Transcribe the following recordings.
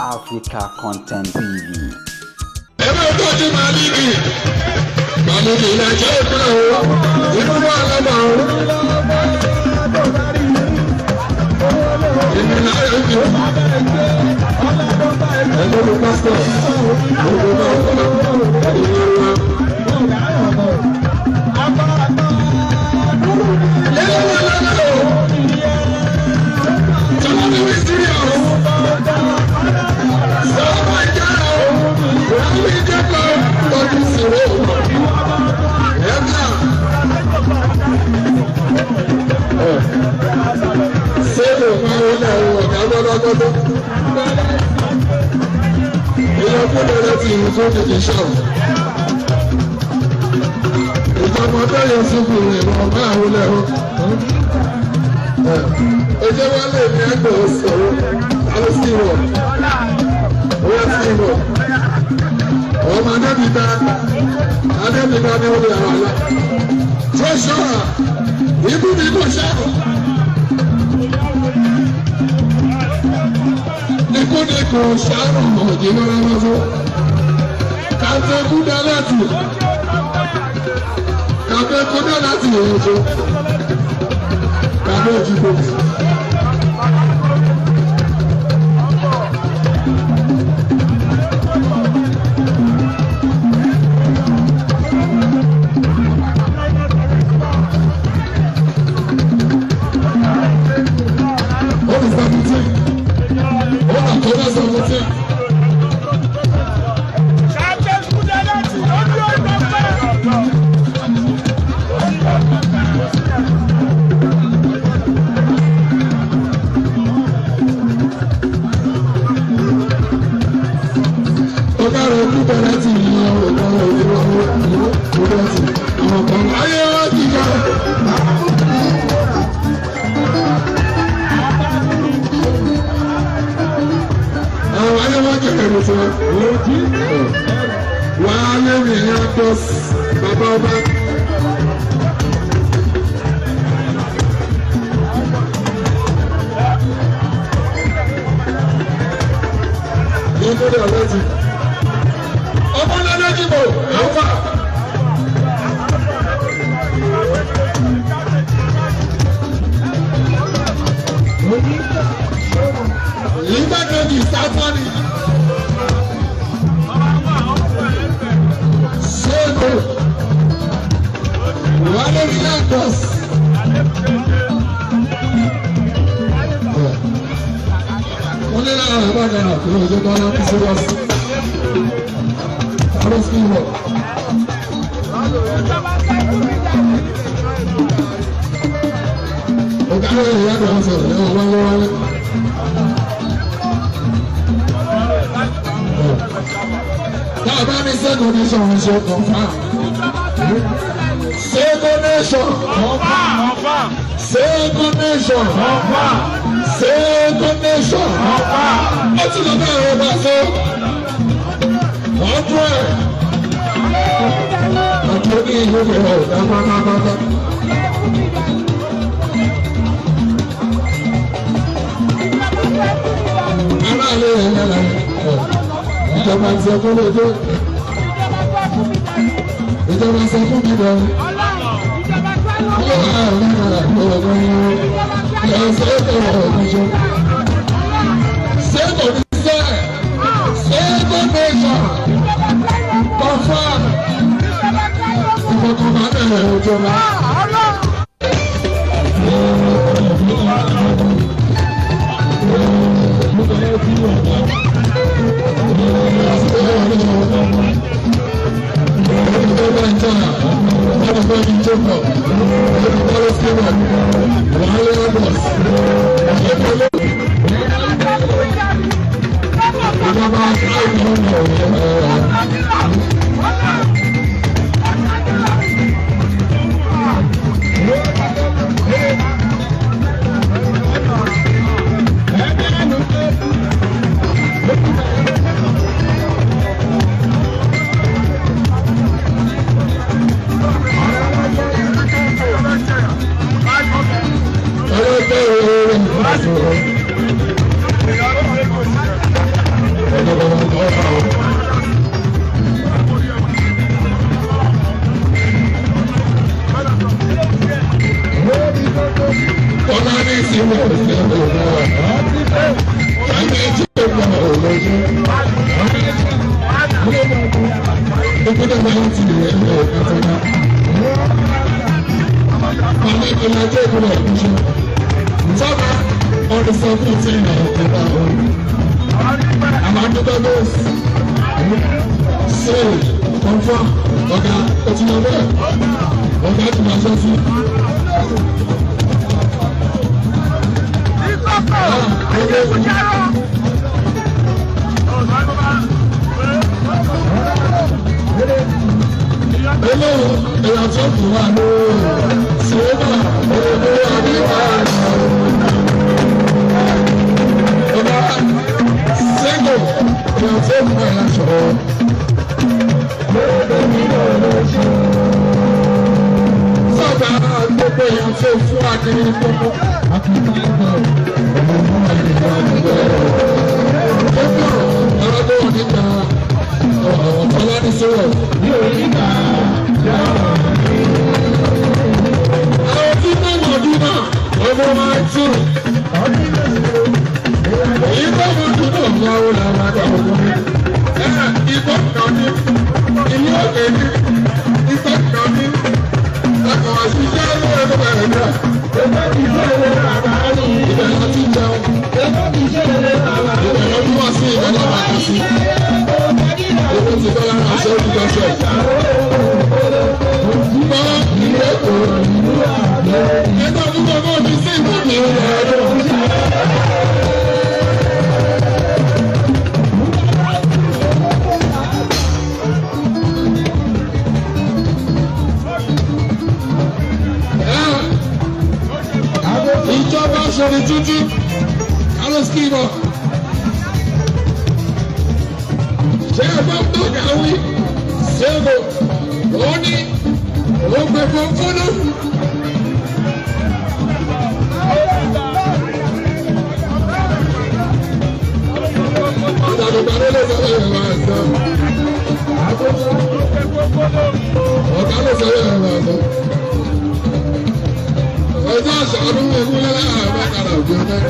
Africa Content TV. Ẹ bá tọ́jú Màlíkì, Màlíkì ìlàjẹ́ ìpínlẹ̀ o, ìbúrú àlámà o. Ìmìlá ẹ̀mí ẹgbẹ́ mi pásítọ̀ gbogbo náà kọ́ ìlú wa. Lẹ́yìn lọ́nà o, tọ́lá mi wí serious. Sọ́ọ́bà ìjà o, ìyá jẹ́ kọ́ ọdún sí o. Ẹ̀ka. Sẹ́dọ̀ máa ń lọ ọ̀gá gbọ́dọ́gbọ́dọ́. Èèyàn kúndé láti ìlú tó tètè ṣàrò. Ìjọba bẹ́yẹ síbi ìrìnà máa ń lẹ̀ o. Ojú wa lè ní ẹgbẹ́ sọ̀rọ̀ àwọn sí wọ̀. Wọ́n sí wọ̀. Ọmọ Adébíta Adébíta ní olè àwọn àlá. Treasurer ibú ni kò ṣàrò. Ikú ni kò ṣàrò òjì lọ́la lọ́sọ̀. Kàtẹ́ kúndà láti. Kàtẹ́ kúndà láti èso. Kàtẹ́ òjìgbò. Ó ní 17. Ó nà tó bá 17. Ọ̀gá rẹ̀ kú bẹ̀rẹ̀ tí ìyá ọ̀gá rẹ̀ kú bẹ̀rẹ̀ tí àwọn kan ayé wá jìyà. Àwọn ayé wá jẹ̀rẹ̀ ló sọ. Wà á lé mi ní Akos bàbá ọba. Ní kúrò lọ́tì. Ọmọ lọ́dọ̀ jìbò, àwọn. Igbákejì Sátánì. Ṣéèkó. Wálé Lagos. Wọ́n ní lára àbá kan àti ọjọ́ bá láti serious. Àrò sí ìwọ̀. Ọ̀gá rẹ̀ ìyá àgbà sọ̀rọ̀ ẹ̀ wọ́n wáyé wáyé. Tá a bá ní Sẹ́gun Nation ń ṣe confam. Sẹ́gun Nation. Sẹ́gun Nation. Sẹ́gun Nation. Ó ti lọ bẹ́ẹ̀ rẹ̀ bá so. 100. Àti oní ìlú rẹ̀ ọ̀gá pátápátá. Aráàlú ẹ̀ lára ìjọba ti ẹkún lójú. Ìjọba sọ fún mi lọ. Ọlọ́run àwọn ọ̀gá ọ̀gá Sẹ́gun ní sẹ́, Sẹ́gun Nation, confam, ìfọkànbalẹ̀ ìjọba. ìgbà o. Àwọn àdúgbò bẹ́ẹ̀ ṣe kọ̀ǹfà ọ̀gá ó ti lọ bẹ́ẹ̀ ọ̀gá ti máa ṣọ́ sí. Eléyìí èèyàn tó kù wá ló ṣe é bá òyìnbó àbíwá ọba ṣẹ́gun èèyàn tó kù wá láṣọ. Sọ̀tà gbogbo èèyàn tó fún akiri gbogbo. Ọ̀rọ̀ tó wà níta ọ̀rọ̀ tọ́lá ní sọ̀rọ̀. Àwọn tí mo mọ̀ dún náà, ọmọ máa ń tù. Èyí tó mọ̀ dún náà máa ń lọ máa dà ọmọ mi. Ìbọn kan ní ìlú òkè ní ìbọn kan ní ẹ̀kọ́ àṣìṣe ló ń bẹ̀rẹ̀ náà. Ibẹ̀ la ti jẹun. Ibẹ̀ ló tún wá sí ibẹ̀ la máa kú sí. Owó ti bọ́ lára aṣọ olùdọ́sọ̀. Gbọ́ ìlú Èkó. Ẹgbẹ́ àdúgbò náà ti sí ìwé mi rẹ̀. Ìjọba ṣòro tuntun. Carlos Kibo. Ṣé ẹ bá ń bọ̀ káwí? Ṣégo, ó ní ó gbé fúnfúnú. Ìdàgbàgbà ló lè sọ ẹ̀rọ àìsàn. Ọ̀gá ló sọ ẹ̀rọ àìsàn. Ọjọ́ àṣà ọdún ẹ̀kúnlẹ̀ láàárọ̀ bá kàrà òjò náà.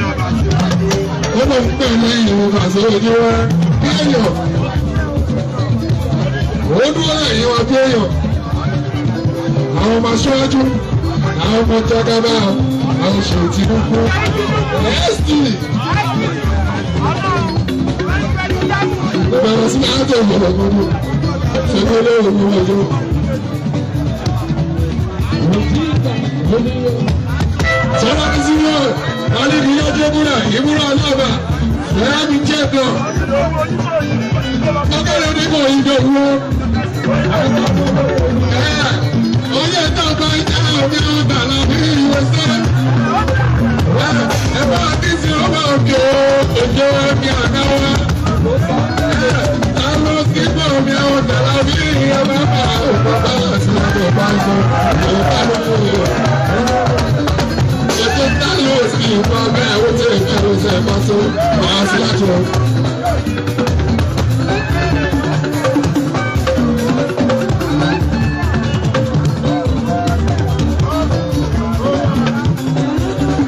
Ó lọ ń pè lẹ́yìn ìwọ̀n àṣẹ ojú wa bí èèyàn. Ó dúró lẹ́yìn wa bí èèyàn. Àwọn ọmọ aṣáájú, àwọn ọmọ jagaba, àwọn òṣèlú Tinubu. SD. Ìbẹ̀rẹ̀ sí máa ń tẹ̀ ìyẹ̀wò gbogbo. Ṣé lóore mi wọ́n yóò? Sọ́dọ̀ ní sílẹ̀, wọ́n ní ìyájọ́ múra, ìmúra ọlọ́ọ̀bà, ẹ̀rọ mi jẹ́ gan. Ọgọ́rùn-ún ní kò yí dòwú. Oyè tó kọ ìjà omi ọgbà lọ bí ìwé sẹ́. Ẹ bá kí sí ọmọ òkè òjò omi àná wa. Ta ló sí bọ̀ omi ọgbà lọ bí ìyá bàbá bàbá àti bàbá bàbá bàbá ètò táyọ̀ òsì ìfọ̀ bẹ́ẹ̀ ó ti rìn bẹ́ẹ̀ ó ti ẹ̀kọ́ tó máa sí láti ọ̀.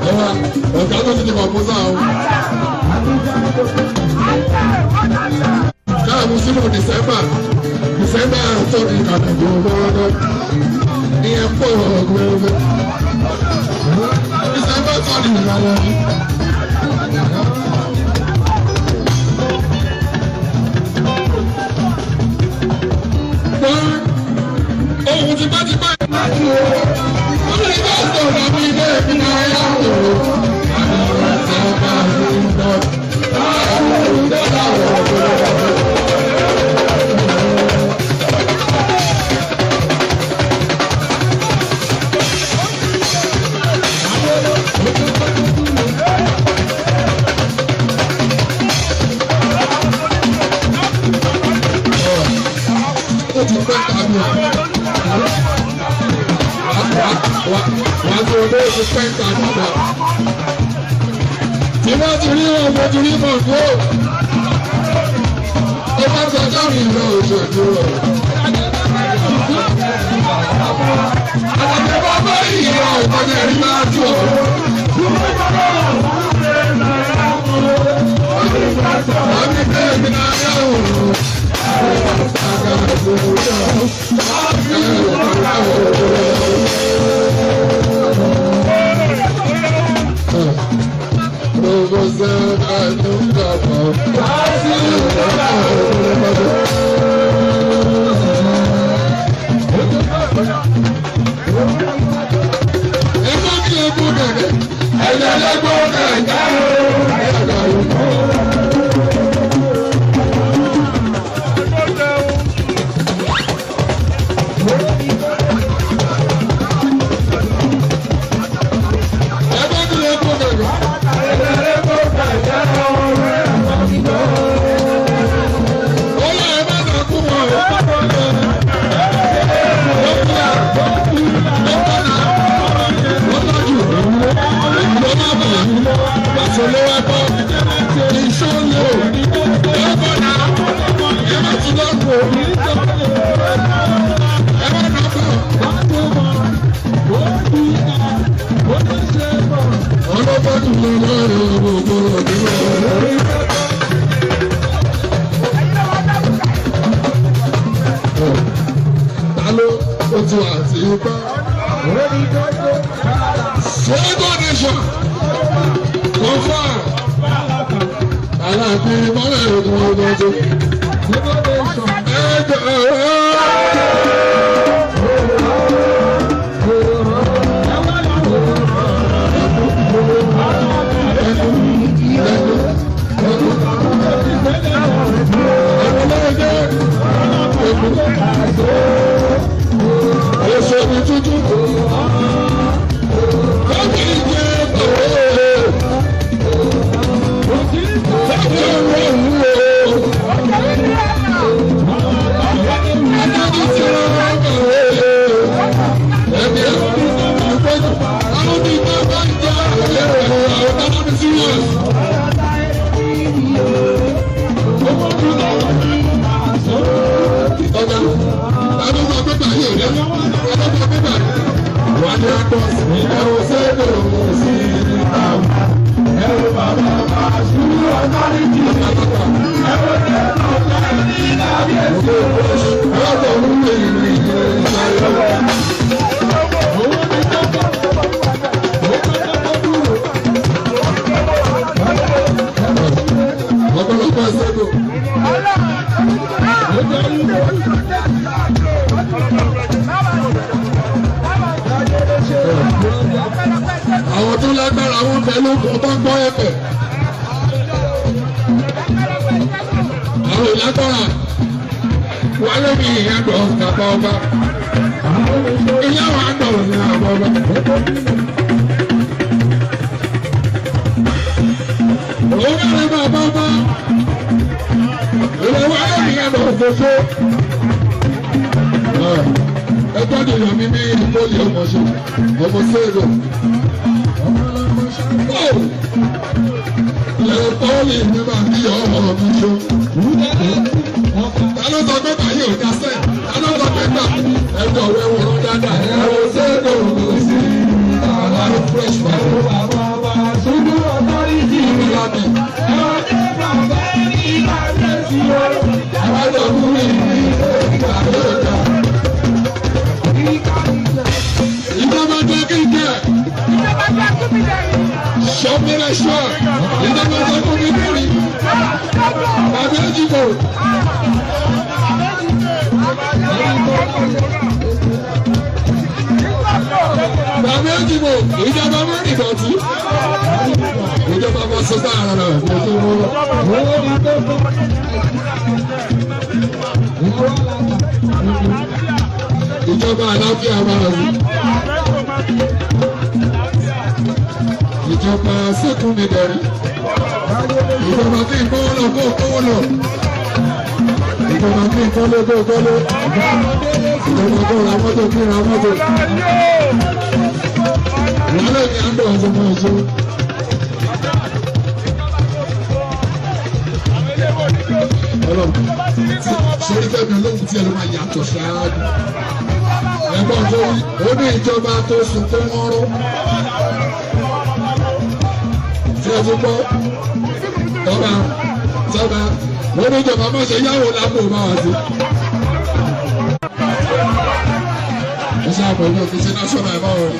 Ọ̀gá ọ̀gá tó ti di kọ̀m̀pútà o. Káàmù sínú Dìsẹ́mbà Dìsẹ́mbà tó di kàdàgbò lọ́wọ́dọ́. Ìyẹn pọ̀ ọ̀gbẹ́gbẹ́. Dìsẹ́mbà tó di ìlànà. Wọ́n ohun tipátipá wọ́n lè bá sọ̀rọ̀ àbí ilé ìpínlẹ̀ ayé àwòrán. Àwọn ọ̀sẹ̀ ọba ń bọ̀. Ó ti pẹ́ tàbí wà á tó olóò ti pẹ́ tàbí wà. Tí wọ́n ti rí wọn, mo ti rí mọ̀ ní o. Ó bá ti ọjọ́ mi lọ òṣèlú rẹ̀. Àtàkùn bá bá ìyá ọ̀gbọ́n ẹ̀rí máa tó. ló ń dàgbà. Wá sí ìjọba òun. Ẹgbẹ́ kí egbò gẹ̀gẹ̀, ẹ̀yẹ lẹ́gbọ́ gẹ̀gẹ̀ ẹ̀yẹ lẹ́gbọ́. Ẹgbẹ́ kí egbò gẹ̀gẹ̀, ẹ̀yẹ lẹ́gbọ́ gẹ̀gẹ̀. Ó yẹ ẹ má nà kú wọn. Ta ló ojú àti ipá? Sego nation confirm. Aláàfin mọ́lẹ̀ ogun ọgbọ́n tó. Ẹjọ́ Èso mi tuntun. Lọ́kì jẹ́ òwe. Lọ́kì òwe o. Adájú ti rán òwe. Ẹbí ẹ̀ ìpẹ́jù. Àwọn tí ìgbà bá ń jẹ́ òwe àwọn táwọn ti serious. Ọ̀gá, tàbí sọ pé báyìí ò dá, ọ̀gá sọ pé báyìí. Wà ní akọ ẹ̀rọ sẹ́dọ̀ sí àwọn. Ẹ̀rọ bàbá máa ṣú ọ̀tọ́rìtì. Ẹ̀rọ tẹ̀lé ọ̀tá ní kábíyèsí. Ọ̀dọ̀ ń lè rí ìṣàyẹ̀wò. Ọ̀pọ̀lọpọ̀ sẹ́dọ̀. Àwọn tó lágbára wọn bẹ lókun tó ń gbọ́ ẹ̀pẹ̀. Àwọn ìlágbára wà lómi ìyàgbọ́ bàbá ọba. Ìyá wa gbọ̀ ní àbọ̀ ọba. Òun náà bàbá ọba. Ìlẹ̀ wà lómi ìyàgbọ́ òfófó. Ẹgbẹ́ nìyọ̀ mi ní ìpólì ọmọ ṣe ọmọ sẹ́ẹ̀rọ̀. Ilẹ̀ pọ́ọ̀lì mi máa bí ọmọ mi ṣo. Ta ló sọ pé báyìí ò dá sẹ́ẹ̀? Ta ló sọ pé gbà? Ẹjọ́ rẹ̀ wòrán dáadáa. Ẹ̀rọ sẹ́ẹ̀dọ̀ ló sí àlàyé fresh man. Ìlànà àwájọ fún mi ìgbà tó dà. Ìjọba jẹ́ kí n jẹ́. Sọ́mílẹ̀ ṣọ́, ìjọba jẹ́ kó mi kórì. Bàbá Ejìbò. Bàbá Ejìbò, ìjọba mọ́ ìdọ̀tí. Ìjọba mọ́ sọ́sọ́ àrà rẹ̀ kò tó mọ́ lọ. Ìjọba àlàáfíà máa rí. Ìjọba sẹ́kùn mi dẹ̀rí. Ìjọba kí n kọ́ lọ kó kó lọ. Ìjọba kí n kọ́ lọ kó kọ́ lọ. Ìjọba kó ra mọ́tò kí ra mọ́tò. Ìyálẹ̀ mi á bọ̀ ọ̀sán mọ́ ọ̀sán. Ọlọ́run sórí fẹ́mi olóhùn tí ẹ ló máa yàtọ̀ ṣáájú. Ẹ̀gbọ́n tó rí ó ní ìjọba tó sùn tó wọ́n rọ́. Tí ẹ ti gbọ́ tọ́ba tọ́ba ó ní ìjọba má ṣe yáwó lápò bá wa sí. Ẹ ṣe àbọ̀ ìlú òfin ṣe national ẹ̀ báwo ni.